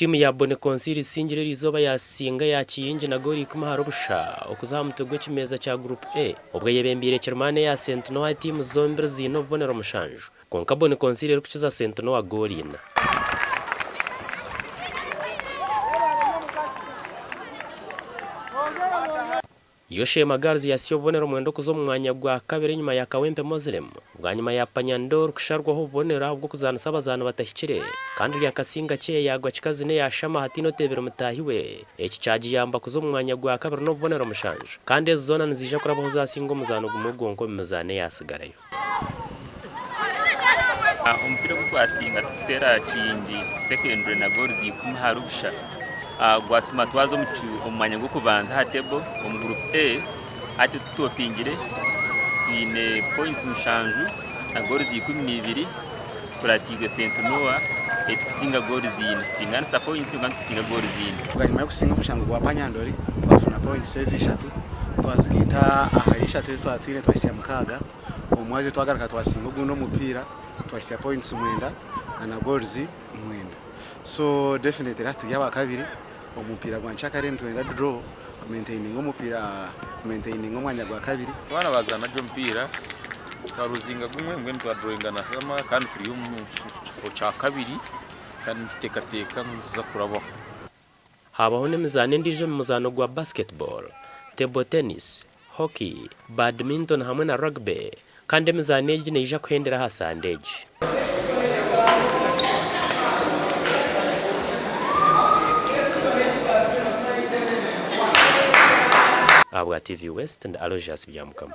Tiimu ya Boni Consilii esingire eriizooba yasinga eya Kiyingi na goolo ikumi ahari busha okuza aha mutwe gw'ekimeeza kya Group A obwo eyebembeire Kirimani eya Saint Noah tiimu zombiri ziine obubonero mushanju kwonka Boni Consilii erikukiza Saint Noah goolo ina. Yo Sheema Girls yatsya obubonero mwenda okuza omu mwanya gwa kabiri enyima ya Kawempe Muslim bwanyima ya Panyandol kusharwaho obubonero ahabw'okuzaanisa abazaani batahikire kandi Lyakasinga Kyeya yaagwa kikazi n'eya Shama hataine oteebire mutaahi we. Eki kyagiyamba kuza omu mwanya gwa kabiri n'obubonero mushanju kandi ezi zoona niziija kurabaho zaasinga omuzaano gumwe gwonka omu mizaano eyaasigarayo. Omupiira ogu twasinga turikuteera Kiyingi Secondary na goals ikumi ahari busha gwatuma twaza omu mwanya gw'okubanza aha table omu group A hati tutopingire twine points mushanju na goals 12 tukuratiirwe St Noah erikusinga goals ina twinganisa points kwonka nitusinga goals ina. Bwanyima y'okusinga omushango gwa Panyandori twafuna points ezi ishatu twazigaita ahari ishatu ezi twaba twine twahitsya mukaaga. Omu mwazyo twagaruka twasinga ogundi omupiira twahitsya points mwenda na na goals mwenda. So definitely hati turi abakabiri omu mupiira gwa nkyakare nitwenda draw ku maintaininga omupiira ku maintaininga omwanya gwa kabiri. Abaana bazaana gye omupiira twaruzinga gumwe mbwenu twadurowinga na Shama kandi turi omu kifo kya kabiri kandi nituteekateeka ngu nituza kurabaho. Haabaho n'emizaano endiijo omu muzaano gwa basketball, table tennis, hockey, badminton hamwe na rugby kandi emizaano egi neija kuhendera aha Sande egi. Ahabwa TV West ndi Aloysius Byamukama.